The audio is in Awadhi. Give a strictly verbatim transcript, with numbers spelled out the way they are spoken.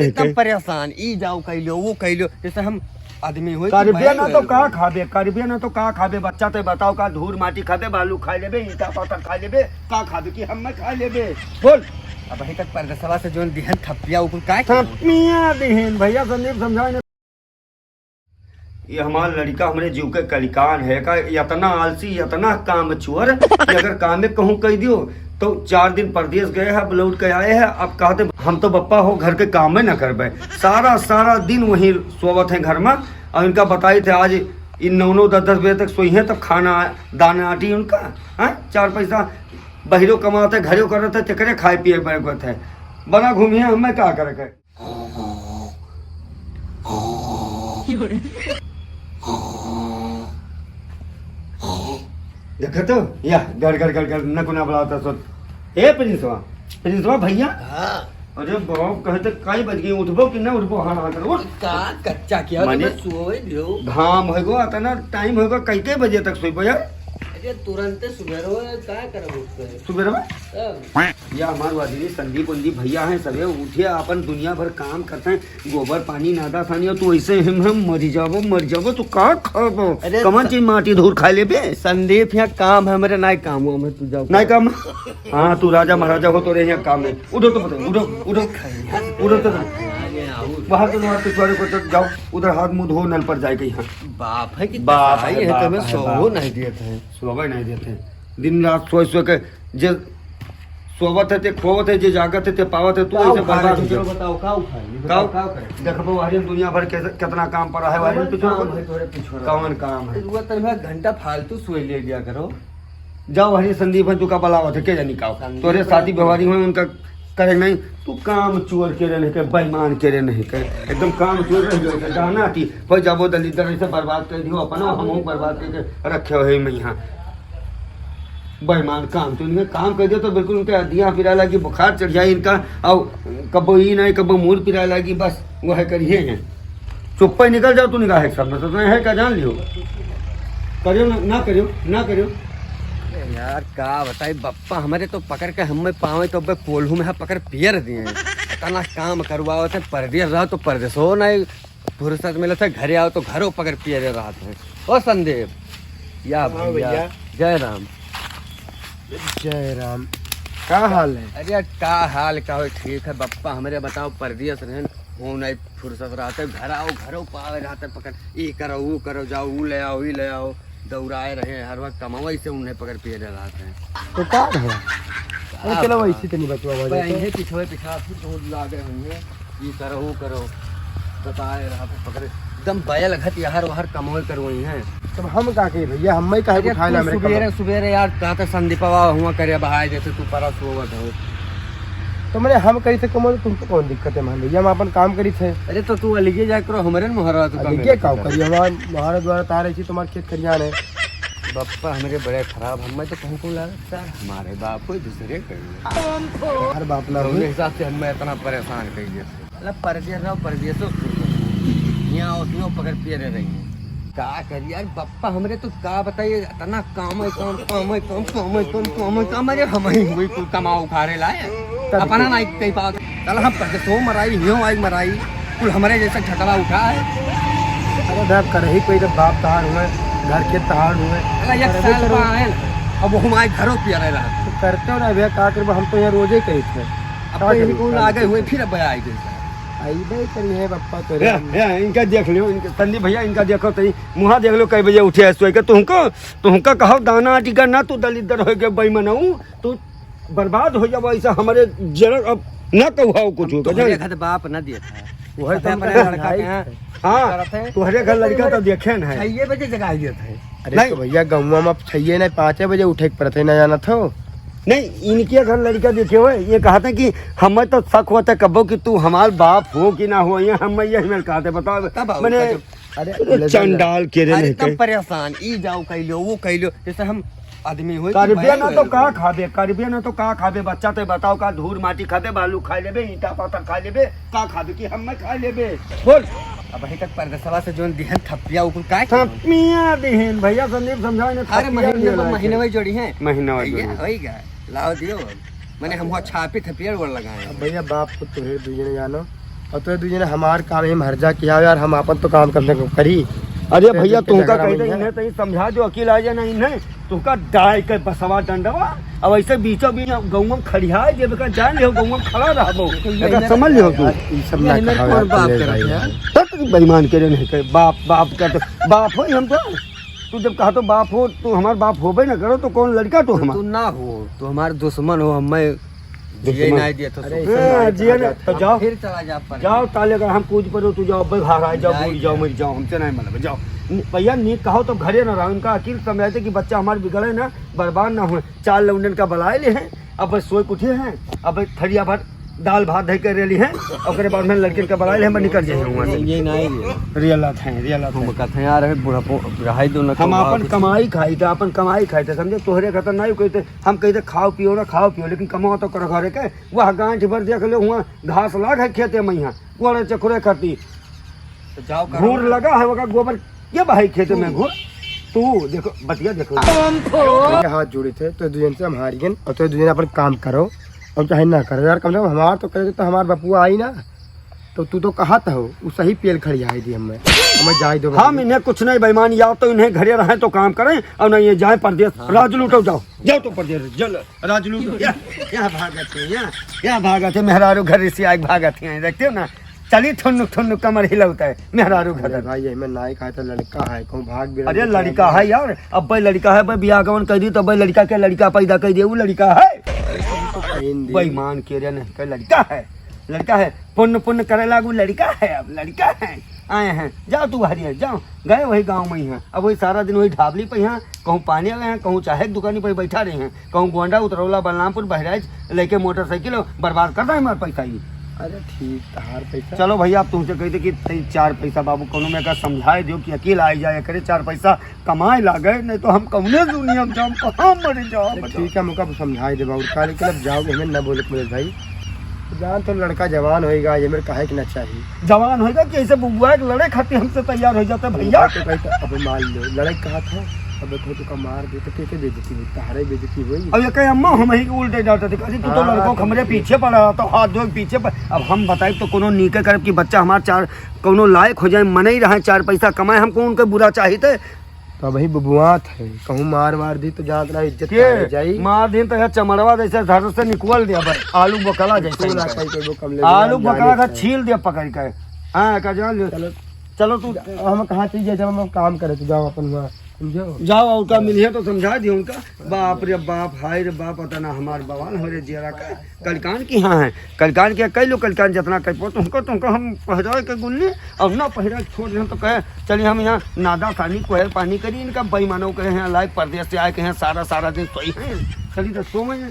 एकदम परेशान, ई जाओ कइ लो, वो कइ लो, जैसे हम आदमी होई कि करबे बैल ना तो होई। का खाबे, करबे ना तो का खाबे? बच्चा ते बताओ, का धूर माटी खाबे, बालू खाइ लेबे, ईंटा पत्थर खाइ लेबे, का खाबे कि हम खाइ लेबे? बोल। अबहीं तक परदेसवा से जोन दिहन थप्पिया, उ कुल का किया? थप्पिया दिहन, भइया संदीप समझाए ना। ये हमार लड़िका हमरे जीव के कलिकान है का, इतना आलसी, इतना कामचोर कि अगर कामे कहूँ कहि दियो तो चार दिन परदेस गए हैं, अब लौट के आए हैं, अब कहते हम तो बप्पा हो घर के कामे न करबे, सारा सारा दिन वहीं सोवत हैं घर में। और इनका बताई थे आज इन नौ नौ दस दस बजे तक सोई हैं, तब खाना दाना आटी उनका, हाँ, चार पैसा बहिरो कमाते घरो करत है, तेकरे खाए पिए बरकत है, बना घूमिए, हमें का करे के? देखा तो, या, गड़, गड़, गड़, गड़, नकुना बुलावत सोत। ए, प्रिंसवा, प्रिंसवा भइया। हाँ। अरे बाप, कहे तो कई बज गई, उठबो कि ना उठबो? हाँ, हाँ, करो, उठ। का कच्चा किया, माने, तो बस सोए दियो। घाम होइगो, अतना टाइम होइगो, कई, कई बजे तक सोइबो यार? अरे, तुरंते सुबेरो है, का करब उठ के? सुबेरवा? तब। या हमार वाजिनी संदीप उंदीप भइया हैं, सबे उठे, आपन दुनिया भर काम करते हैं, गोबर पानी नादा सानी, और तू ऐसे हिम हिम मरी जाबो, मरी जाबो, तू का खाबो? अरे कमन स-, चीज माटी धूर खाइ लेबे? संदीप, यहाँ काम है हमरे, नाई काम हुआ, मैं तू जाओ। नाई काम? हाँ, तू राजा महाराजा हो, तोरे यहाँ काम है। उठो तो बताओ, उठो, उठो, उठो तो। बाहर तो तुम्हारे पिछवाड़े को तो जाओ, उधर हाथ मुंह धो, नल पर जाए के यहाँ। बाप है कि बाप कसाई है, है, तो बाप हमें है, सोहो बाप। नहीं देते हैं। सोवे नहीं देते हैं। दिन रात सोए सोए के जे सोवत है ते खोवत है, जे जागत है ते पावत है, तू का ऐसे उखाड़े बर्बाद हो के जाओ। चलो बताओ, का उखाड़े? का बताओ, का उखाड़े? देखबो, हरिन दुनिया भर के कितना काम पड़ा है, हरिन कौन पिछोड़ काम को। है तोरे पिछोड़? कौन काम है? रुआ तन में घंटा फालतू सोए ले लिया करो। जाओ, हरिन संदीप है, तू का बलावत है, के जानी का? संदीप तोरे है। साथी व्यवहारी हुए, उनका करे नहीं, तू कामचोर के रहने के, बेईमान के रहने के, एकदम कामचोर रह गयो, जाना कि हो जाबो दलिद्दर, ऐसे बर्बाद कर दियो, अपनो हमहू बर्बाद करके रखे हो मैं यहाँ। बेईमान काम तो इनके काम कर दियो तो बिल्कुल उनके दिया पिराए लागी, बुखार चढ़ जाए इनका, और कबो ई नहीं, कबो मूड़ पिराए लागी, बस वह करिए हैं। चुप्पे निकल जाओ, तू निगाह एक सामने से, तो है का जान लियो। करियो ना, ना करियो, ना करियो। अरे यार, का बताई बप्पा, हमरे तो पकड़ के हमें पावे तो अबे कोल्हू में है पकड़ पियर दिए। इतना काम करवावत है, परदेस रहो तो परदेसो नहीं फुर्सत मिलत है, घरे आओ तो घरो पकड़ पियरे रहत है। ओ संदीप, या हाँ भइया, भइया। जय राम। जय राम। का हाल है? अरे यार, का हाल का हो, ठीक है बप्पा, हमरे बताओ, परदेस रहन, हो नहीं फुर्सत रहत है, घर आओ, घरो पावे रहत है पकड़, ई करो, वो करो, जाओ, वो ले आओ, ई ले आओ, दौड़ाए रहे हर वक्त, कमावई से उन्हें पकड़ पियरे रहत है। तो का है? अरे चलो, वैसे तो नहीं बचवा हो जाए तो। इन्हें पिछवे पिछा फिर बहुत लागे होंगे, ई करो, वो करो, बताए रहत है पकड़े। एकदम बैल घत यहर वहर कमवे करवई हैं। तब हम का कही भइया, हम ही काहे अरे उठाए ला तू हमरे सुबेरे, कमर? सुबेरे यार, कहा था संदीपवा हुआ करे बहाए देते, तू परा सोवत हो। तो मने हम करी थे कमवे, तुमको कौन दिक्कत है मान भइया, हम अपन काम करी थे। अरे तो तू अलगे जाए करो, हमरे न मोहरा तू अलगे काम का करी, हमार मोहरा द्वारा तारे छी तुम्हार खेत खरियान है। बप्पा हमरे बड़े खराब, हमें तो कहूँ को लागत यार, हमारे बाप कोई दूसरे कहीं। हर बाप ना तो हो। उनके हिसाब से हमें इतना परेशान करिए। मतलब परदेस रहो, परदेसो सुन लो। यहाँ उतनो पकड़ पियरे रही हैं। का करी यार, बप्पा हमरे तो का बताइए, इतना काम है, काम, काम है, काम, काम है, काम, काम है, काम, अरे हम ही हुई कुल कमाओ उखाड़े लाए। तब अपना के? ना कहीं पाओ। चल हम परदेसो मराई, हियो आई मराई, कुल हमरे जैसा झटला उठा है। अरे दादा, करही कोई जब बाप तहार हुए, घर के तहार हुए। अरे एक करबे साल करो। बाद आए, अब वो हमारे घरों पियरे रहा। तो करते हो ना भइया, का करबो, हम तो यहाँ रोजे कही थे। अब का तो करी? इनको आगे हुए, फिर अब आए जैसा। अइबे करी है बप्पा तोरे। या, या, इनका देख लियो, इनका, संदीप भइया, इनका देखो तो, मुहा देख लो, कई बजे उठे है सोए के, तुमको, तुमका कहो दाना आटी का ना, तू दलिद्दर होइके बेईमानऊ, तू बर्बाद हो जाबो, ऐसा हमरे जरा अब ना कहू कुछ हम होगा, तोहरे जान। घर बाप ना दिए था। वही सब तो हम अपने कहत लड़का हई। के यहाँ हाँ, करत है। तोहरे घर लड़का तो देखे न है। छह बजे जगाई देत है। अरे नहीं। तो भइया, गउँवा में अब छइये नहीं, पाँचे बजे उठे के पड़त है, ना जानत हो? नहीं, इनके घर लड़का देखे हुए, ये कहत है कि हमें तो शक होत है कबो कि तू हमार बाप हो कि ना हो, ये हम यही में कहते, बताओ। तब आओ, मने, तब। अरे, अरे, ले जा, ले। चंडाल के रे अरे, नहीं तब कहे। परेशान, ई जाओ कह लो, वो कह लो, जैसे हम आदमी होई कि करबे बैल ना होई। तो का खाबे, करबे ना तो का खाबे, बच्चा ते बताओ, का धूर माटी खाबे, बालू खा लेबे, ईंटा पत्थर खा लेबे, का खाबे कि हम खा लेबे? बोल। अबहीं तक परदेसवा से जोन दिहन थप्पिया, उ कुल का किया? थप्पिया दिहन, भइया संदीप समझाओ इन्हें, अरे थप्पिया महीने दिहन में, लाके। महीने में जोड़ी हैं। महीने में भइया, जोड़ी। होई गा, लाओ दियो। मने हम हुआ छापी थप्पिया और लगाए। अब भइया बाप को तोहरे दुई जने जानो, और तो दुइ जने हमार काम है, हम हर जा किया यार, हम आपन तो काम कम से कम करी। अरे तो भइया, देख के तुमका झगड़ा कही वही तो है। इन्हें तो ही समझा दो, अकेला आ जाना इन्हें। तुमका डाय के बसवा डंडवा, अब ऐसे बीचों बीच गौवा में खड़िया है, जब का जान लियो, गौवा में खड़ा रहबो। तो ये एका इन्हें समझ लियो तू। यार, ई सब ये ना इन्हें कहा कौन यार, बाप तू करत ले है? भाई। तो तू बेईमान के रे नहीं कहे, बाप, बाप का तो, बाप हो ही हम तो। तू जब कहा तो बाप हो, तू हमार बाप होबे ना करो, तो कौन लड़का तू तो हमार? तू ना हो, तू हमार दुश्मन हो, हमें जिए दुश्मन। नहीं दिए तो अरे, सुख। ऐसा हाँ, ना जिए कहा ना, जाता। तो जाओ। फिर चला जा पर। जाओ, ताले अगर हम कूद पड़ो, तू जाओ, अबे घर आ जाओ, जाए बूढ़ जाओ, क्या? मर जाओ, हमसे नहीं मतलब, जाओ। न-, भइया, नीक कहो तो घरे ना रहो, इनका अकील समझाते कि बच्चा हमार बिगड़े ना, बर्बाद ना हो। चार लौंडन का बुलाए ले हैं, अब बस सोए के उठे हैं, अब थरिया भर दाल भात धइ के रेली हैं, ओकरे बाद में लड़किन का बुलाए ले हैं, बस निकल जाए हुआं से। ये नहीं है। रियलात हैं, रियलात हम हैं। कहते हैं यार, अभी बुढ़ापो रहाई दो ना, हम तो आपन बाप कमाई खाई थे, आपन कमाई खाई थे, समझे? तोहरे खतर नहीं कोई थे, हम कही थे खाओ पियो ना, खाओ पियो, लेकिन कमाओ तो करो घरे के। वह गांठ भर देख लो, हुआं घास लाग है खेते में, यहाँ कोड़े चकुरे खाती। तो जाओ करो घूर ना। लगा है, वका गोबर के बहाई खेते में घूर। तू देखो, बतिया देखो। ये हाथ जोड़े थे, तो दुइ जन से हम हार गए, और तो दुइ जन अपन काम करो, और चाहे ना करो यार, कम से कम हमार तो करे तो हमार बपुआ आई ना, तो तू तो कहत हो, उ सही पेल खड़ियाई दी हमें, हमें जाए दो। हम इन्हें कुछ नहीं बेईमान, या तो इन्हें घरे रहें तो काम करें, और नहीं ये जाए परदेस, हाँ। राज लूटो, जाओ, जाओ तो परदेस, चल, राज लूटो। या, या भागत है, या, या भागत है, मेहरारू घर से आए भागत है, देखते हो ना, चली ठुन्नुक ठुन्नुक कमर हिलौता है, मेहरारू अरे घर। भाई, एमे नाई कहा था, लड़का है, कहूँ भाग भी अरे रहे तो लड़का भाग है यार, अब भाई लड़का है, भाई बियाह गवन कर दी तो भाई लड़का के लड़का पैदा कर दिया, वो लड़का है। अरे तुम तो कहीं दी। बेईमान के रे नहीं, कहे लड़का है, लड़का है, पुण्य पुण्य करे लागू, लड़का है, अब लड़का है। आए हैं, जाओ तू हरियर, जाओ, गए वही गाँव में ही हैं, अब वही सारा दिन वही ढाबली पे हैं, कहूँ पानी आ गए हैं, कहूँ चाहे की दुकानी पे बैठा रहे हैं, कहूँ गोंडा, उतरौला, बलरामपुर, बहराइच लेके मोटरसाइकिल बर्बाद कर दे हमार पैसा ही। अरे ठीक, तहार पैसा। चलो भइया, अब तुमसे कही थे कि तई चार पैसा बाबू कौनो में का समझाए दियो कि अकेला आई जाए, करे चार पैसा कमाए लागे, नहीं तो हम कौने दुनिया में जाम, कहाँ मरे जाओ, अरे बताओ। ठीक है, मुका समझाए देबा, और का, लेकिन अब जाओ, हमें न बोले के मिले भाई। जान तो लड़का जवान होएगा, ये मेरे कहे के ना चाहिए। जवान होएगा कि ऐसे बुबुआ के लड़े खातिर हमसे तैयार हो जाता है भइया। तो भाई तो अब मान लो, लड़ाई कहा था, अब देखो तो का मार दे, तो कैसे बेइज्जती हुई, तहारे बेइज्जती हुई। अब ये कहे अम्मा हम ही उल्टे डालते थे, कहती तू तो हाँ, लड़कों तो हमरे ठीक। पीछे पड़ा, तो हाथ धो पीछे पर। अब हम बताई तो कोनो नीके करब कि बच्चा हमार चार, कोनो लायक हो जाए, मनई रहे, चार पैसा कमाए, हमको उनके बुरा चाहिए थे। तो वही बुबुआत है, कहूँ मार वार दी तो जानत ना इज्जत के? काहे जाई। मार दिन तो यार चमड़वा जैसे धर से निकल दिया भाई, आलू बकला जैसे तू ना निकल। कहीं के वो कम ले आलू जान बकला जाने का से। छील दिया पकड़ के। हाँ, का जान ले। चलो। चलो तू। हम कहाँ चीज है, जब हम काम करे तो जाओ अपन वहाँ, समझो? जाओ, और का मिलिए तो समझा दियो उनका। बाप रे बाप, हाय रे बाप, पता ना हमार बवाल हो रे जियरा का। कलिकान की हाँ है, कलिकान के कई लोग कलिकान जितना कह पो, तुमको, तुमको हम पहराए के गुल्ली, और ना पहराए के छोड़ दें तो कहे, चलिए हम यहाँ नादा सानी कोहर पानी करी, इनका बेईमानों के यहाँ लाए परदेस से आए के हैं, सारा, सारा दिन सोई हैं, चलिए तो सो में।